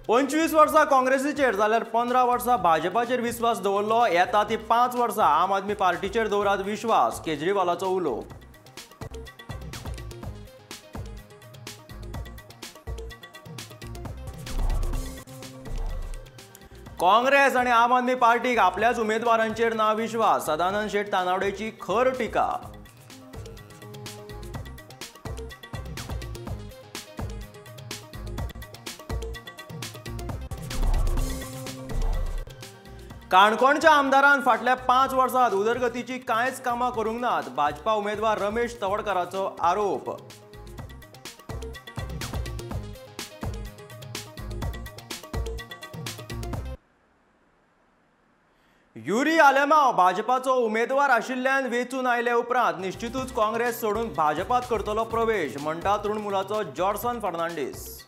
25 वर्सां काँग्रेसीचेर जाल्यार 15 वर्सां भाजपाचेर विस्वास दवरलो. येता ती 5 वर्सां आम आदमी पार्टीचेर दवरात विश्वास, केजरीवालाचो उलो. काँग्रेस आनी आम आदमी पार्टीक आपल्याच उमेदवारांचेर ना विश्वास, सदानंद शेट तानावडेची खर टिका. काणकोणच्या आमदारान फाटल्या 5 वर्सांत उदरगतीची कांयच कामां करूंक नात, भाजपा उमेदवार रमेश तवडकाराचो आरोप. युरी आलेमाव भाजपाचो उमेदवार आशिल्ल्यान वेंचून आयले उपरांत निश्चितूच काँग्रेस सोडून भाजपात करतलो प्रवेश, म्हणटा तृणमूलाचो जॉर्सन फर्नांडीस.